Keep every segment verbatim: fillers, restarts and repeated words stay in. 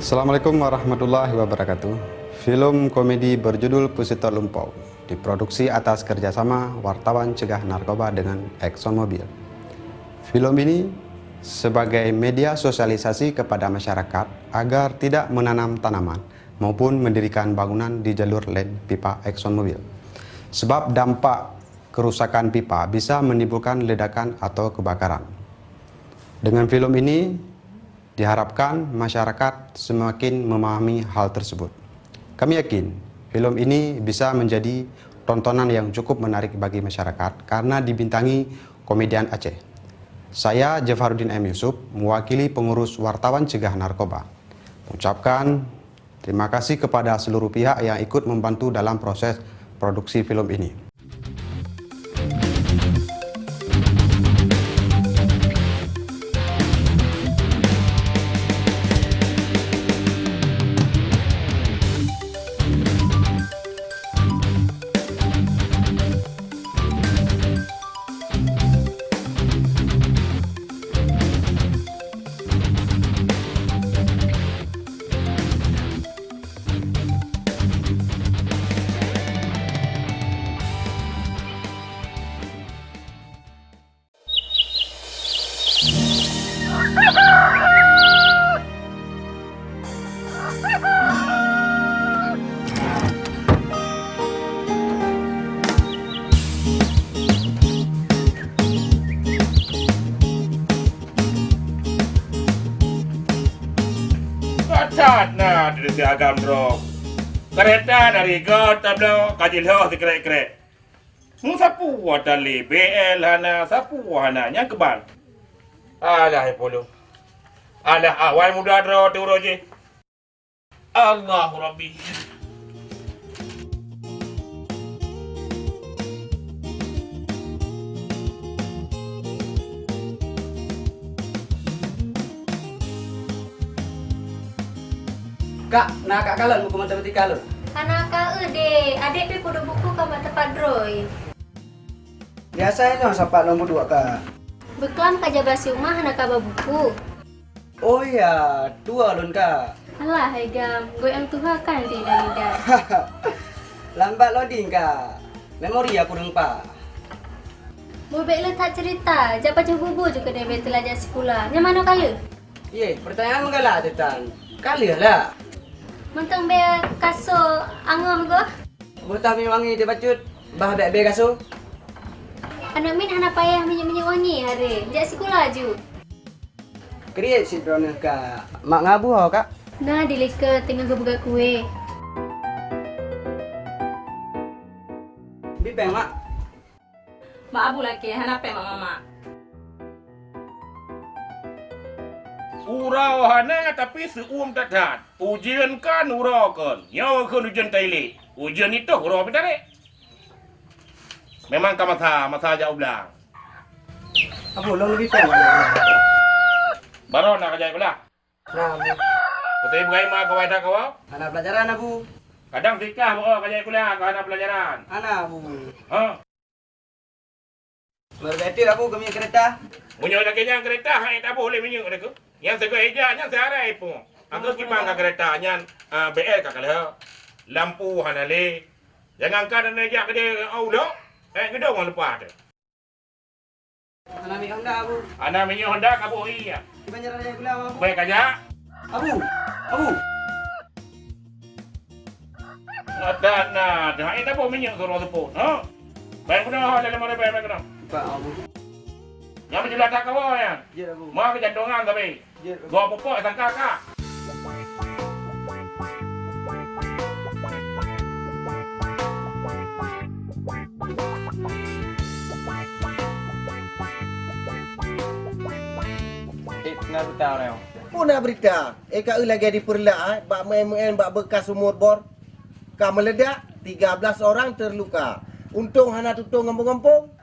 Assalamualaikum warahmatullahi wabarakatuh. Film komedi berjudul Pusito Lumpau diproduksi atas kerjasama Wartawan Cegah Narkoba dengan ExxonMobil. Film ini sebagai media sosialisasi kepada masyarakat agar tidak menanam tanaman maupun mendirikan bangunan di jalur line pipa ExxonMobil. Sebab dampak kerusakan pipa bisa menimbulkan ledakan atau kebakaran. Dengan film ini, diharapkan masyarakat semakin memahami hal tersebut. Kami yakin, film ini bisa menjadi tontonan yang cukup menarik bagi masyarakat karena dibintangi komedian Aceh. Saya, Jafaruddin M Yusuf, mewakili pengurus Wartawan Cegah Narkoba, mengucapkan terima kasih kepada seluruh pihak yang ikut membantu dalam proses produksi film ini. That na di agam droe. Keureta dari gob tabloe ka jilhoh sikrek-krek. Meusapeue tali B L hana, sapeue hana, nyang keuban. Alah, hai polo. Alah, awai muda droe teuroe jih. Allahu Rabbi. Kak, na Kak kalon buku matematika lôn? Hana ka eu, Dek. Adék pih peuduek buku ka bak teumpat droe. Biasa inoe sapat lôn peuduek, Kak. Beuklam ka jaba si uma hana ka ba buku. Oh ya, tuwoe lôn, Kak. Alah, hai gam, goyang tuha kan tidak-tidak. Lambat loading, Kak. Memori aku reumpah. Bubek le that cerita, jak pajoh bubu ju keudeh bek teulajak sikula. Nyan manoe ka lheueh? Yeh, pertanyaan meugalak teutan. Ka lheueh lah. Mantong bek kaso angoh goh. Boh tami wangi teubacut, bah bek bek kaso. Aneuk miet hana payah minyeuk-minyeuk wangi hari. Jak sikula ju. Kriet sidroe neuh, Kak. Mak ngabu ho, Kak? Na di likot teungoh geupeugah kue. Bi péng, Mak. Mak Abu lakée, hana péng mak mamak. Uroe hana, tapi seu-uem that-that. Ujeuen kon, uroe kon. Nyoe kheun ujeuen tailé. Ujeuen itôh, uroe pih tarek. Memang ka masa, masa jak u blang. Abu, lôn leubeh péng. Baroe na ka jak sikula? Na, Abu. Putri Ibrahim ka wai that kawa? Hana pelajaran, Abu. Kadang sikah baroe ka jak sikula, ka hana pelajaran. Hana, Abu. Ha? Meureugaté, Abu, keu minyeuk keureta. Meunyoe lagée nyan keureta, han ék taboh lé minyeuk lé keuh. Nyang sigoe ija, nyan siarai pun. Angkeu kiban ka keureta nyan, ah, B L ka kalheueh. Lampu hana lé. Jangankan hana jak keudeh, ah, ulok, eh, geudong lam leupah teuh. Hana minyeuk Honda, Abu. Hana minyeuk Honda, ka boh ie. Kiban jaroe jak sikula, Abu. Bèk ka jak. Abu, Abu. Ada na, dah ai taboh minyeuk suruh seupôt, ha? Bayang keunoe, ha, dalam ada bayang keunoe. Pak, Abu. Nyang meujeulaih that kawa nyan. Jeuet, Abu. Ma keujantongan sabe. Jeuet, Abu. Dua pupuk sangka ka. Eh, na berita orang. Peue na beurita? Eh, ka eu lagée dipeureulah, eh, bak meu'en-meu'en bak beukas sumur bor. Ka meuledak, tiga belas orang terluka. Untông hana tutông gampông-gampông.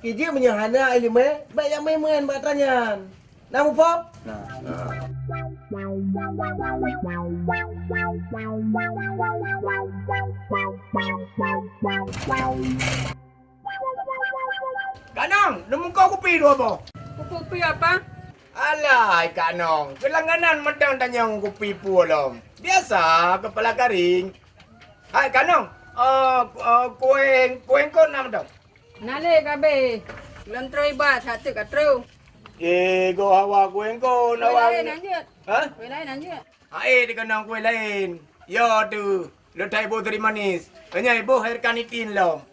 Kijeuet meunyoe hana iéleumé, bèk jak meu'en-meu'en bak atra nyan. Na muphom? Na. Ganang, neumeuko kupi dua boh. Kupi apa? Alah, hai Kak Nong, keulangganan mantong tanyong kupi peue lom. Biasa, keupala garing. Hai Kak Nong, eh, eh, kueng, kueng kon na mantong? Na lé ka abéh. Lôn troh iba, that teuk ka troh. Eh, goh hawa kueng kon. Kueng awak laén ni. Lanjut. Hah? Kueng laén lanjut. Hai, di keunong kueng laén. Yo tu, lôn that iboh sirih manis. Nyan iboh hair kanitin lom.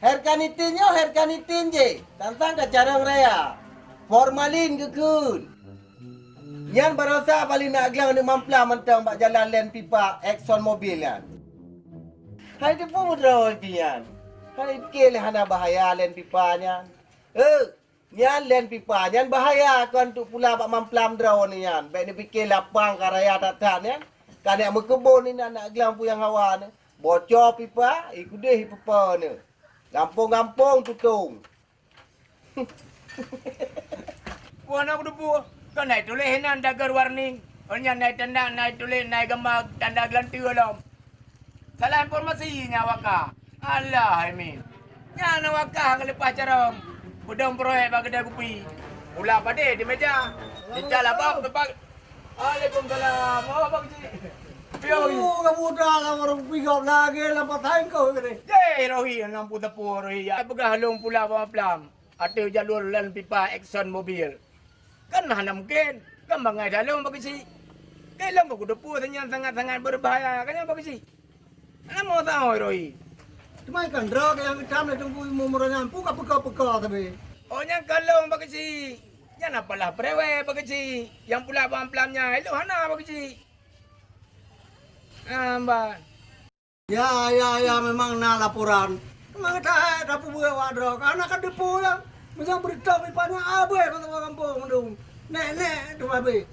Hair kanitin nyoe hair kanitin jih, tantang ka carông raya. Formalin geukheun. Nyan barosa paléng na gleh aneuk mamplam mantong bak jalan lén pipa Exxon Mobil nyan. Hai teupeu meudroe pih nyan. Hai pike lé hana bahaya lén pipa nyan. Eh, nyan lén pipa nyan bahaya kon untuk pula bak mamplam droeneuh nyan. Bèk neupike lapang ka raya that-that nyan. Ka neuk meukeubon inan na gleh puyang hawa nyoe. Boco pipa, ikudeh ipupa nyoe. Gampông-gampông tutông. Peue hana kuteupue? Kon na tuléh inan tagar warning. Kon nyan na tanda, na tuléh, na gamba tanda geulanteue lom. Salah informasi nyan awak kah. Alah, hai min. Nyan awak kah geuleupah carông. Beudong proyek bak keudè kupi. Pula padé di meja. Di dalam bak tempat Waalaikumsalam. Oh, Bang Keuchik. Piye, Bang Keuchik? Oh, kamu dah lama orang pigop lagi, lambat tangkau tadi. Yeh, Rohi, lampu tepung, Rohi. Ya, peugah lôn pula bak mamplam. Ateueh jalur lén pipa Exxon Mobil. Kan hana mungkin. Kan bangai dalong, Bang Keuchik. Kan lôn keu kuteupue nyan sangat-sangat berbahaya. Kan nyan, Bang Keuchik? Hana mo tao, Rohi. Teuma ikan droe nyang geutam lé Teungku Imum Meuranyang, pu ka peuka-peuka sabe. Oh, nyan kalon, Bang Keuchik. Nyan apalah peurewet, Bang Keuchik. Nyang pula bak mamplam nyan, ilôn hana, Bang Keuchik. Ah, mban. Ya, ya, ya, memang na laporan. Memang gata hai tapeubuet awak droe. Ka hana ka deungoe ya. Meunyoe beurita meuipat nyan abéh bak gampông mandum. Nek-nek teuma abéh.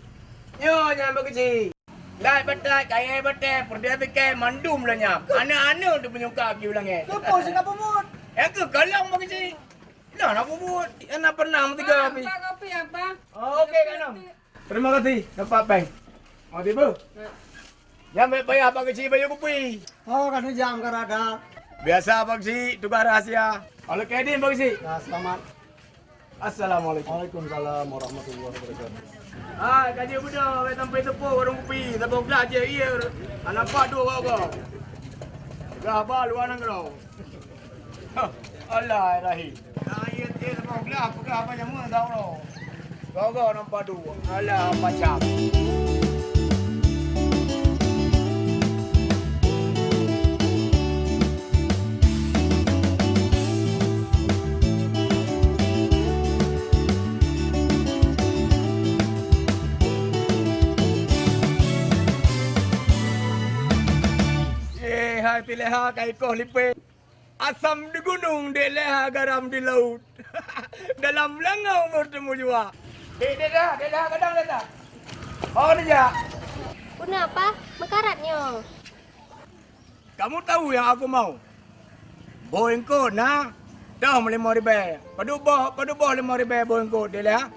Nyoe nyan, Bang Keuchik. Lat batat, kayèe batèe, peureudèe bikèe, mandum lôn nyan. Aneuk-aneuk teuh meunyoe ka geuyue langèt. Keupeue si ka peubuet? Nyang keuh kalon, Bang Keuchik. Nah, na peubuet. Nyang na pernah meusigoe pih. Apa kopi, apa? Oke, Kak Nong. Terima kasih, dapat péng. Mau tiba? Nyan bèk payah, Bang Keuchik, bayeue kupi. Oh, ka neujam ka rada. Biasa, Bang Keuchik, tugas rahasia. Kalau kedin, Bang Keuchik. Ya, selamat. Assalamualaikum. Waalaikumsalam warahmatullahi wabarakatuh. Hai, ka jeuet beudôh, wéh, sampoe teupeu warong kupi, saboh glah jih ié, hana pat dua goe-goe. Glah ba luwa nanggroe. Alah, Rahim. Nah, ié, ié, saboh glah, peugah apa jameun, saboh. Goe-goe nampak dua. Alah, macam. Eh, hai Pileha ka ikoh lipée. Asam di gunong, dek Leha garam di laut. Dalam beulangöng meuteumé jua. Dek, dek Leha, dek Leha gadang Leha. Oh, ni jak. Puna apa? Meukarat nyoe. Kamu tahu yang aku mau? Boh eungkôt na, toh lima ribèe. Padub boh, padub boh lima ribèe boh eungkôt, dek Leha?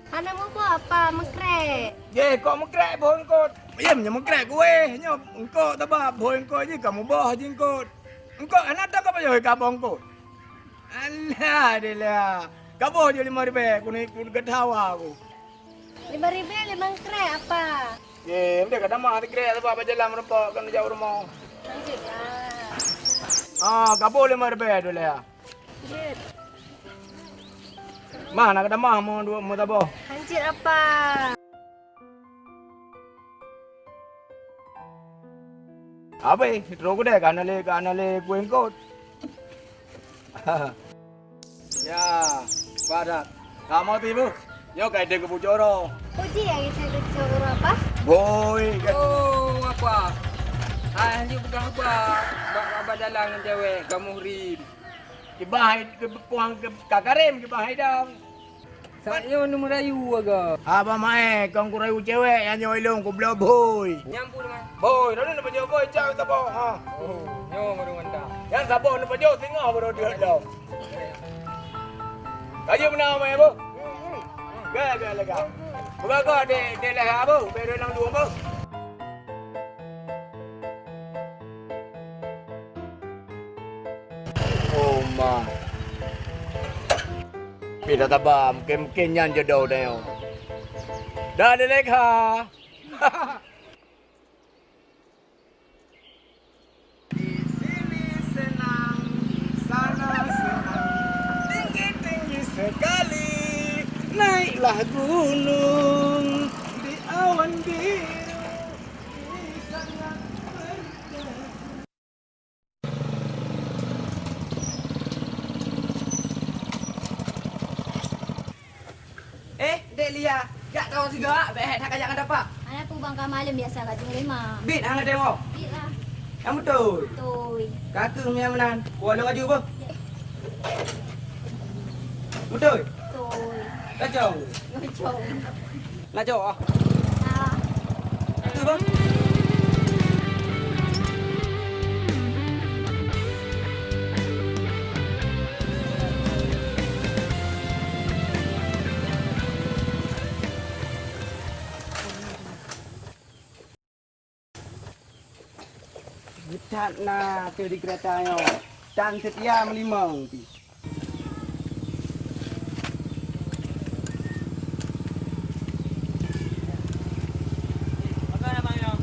Hana muboh apa, meukrek. Ye, kok meukrek boh eungkôt? Ye, meunyoe meukrek kueh, nyoe eungkôt taba boh eungkôt jih, kamu boh jih eungkôt. Eungkôt hana toh ka pajoh ka boh eungkôt. Alah, dek Leha. Ka boh jih lima ribèe, keuneuk, keuneuk geuthao aku. Lima ribèe limong krek apa? Ye, meudah ka tamah sikrek sabab bak jalan meurumpok, kan jak u rumoh. Lanjut lah. Ah, ka boh lima ribèe dulèe. Lanjut. Mah, na ka tamah mu dua, mu saboh. Lanjut apa? Abéh, sidroe keudè ka hana lé, ka hana lé kueh eungkôt. Ya, padat. Kamoe tiboh. Nyoe ka idéh keubucok uroe. Puji ya, kita keubucok uroe apa? Boy, ka- Oh, apa? Hai, hanjeuet peugah haba. Bak, bak jalan ngon cewek, kamoe rim. Kibah hai, keu puang, keu ka karem, kibah hai dong. Sak nyoe neumerayu aga. Haba maé, kong kurayu cewek, nyan nyoe ilong kubloe boy. Nyang pu teuma. Boy, lalu neupajoh boy, cak saboh, ha. Oh, nyoe baru mantap. Nyan saboh neupajoh singoh baru deuh lom. Ka jeuet meunan, Mai, boh? Ga, ga, lega. Peugah-gah dek, dek leha, boh. Bèk reulang dua, boh. Oh, ma. Pih that haba, mungken-mungken nyan jodoh tanyoe. Dah dilekha. Di sini senang, di sana senang, tinggi-tinggi sekali. Naiklah gunung di awan biru, di sangat bercahaya. Eh, Dek Lia, jak tahu siga, bèk hèk that kajak ngon tapak. Hana peue bang, ka malem biasa ka jeuet lima. Bit hana tengok. Bit lah. Nyang beutôi. Beutôi. Ka keuh meunyan meunan. Kuah lôn aju beuh. Beutôi. Beutôi. Kacau. Kacau. Nak cok ah. Nah. Tu bang. Geutat na ateueh di keureta nyoe, tan seutia meulimong pih. Pakon abang nyoe?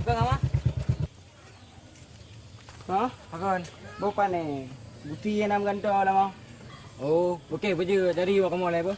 Bukan apa? Hah? Pakon? Boh pané. Buti nyang na meugantoe lam. Oh, oke, beujeuet. Jadi, awak kamoe lé, boh.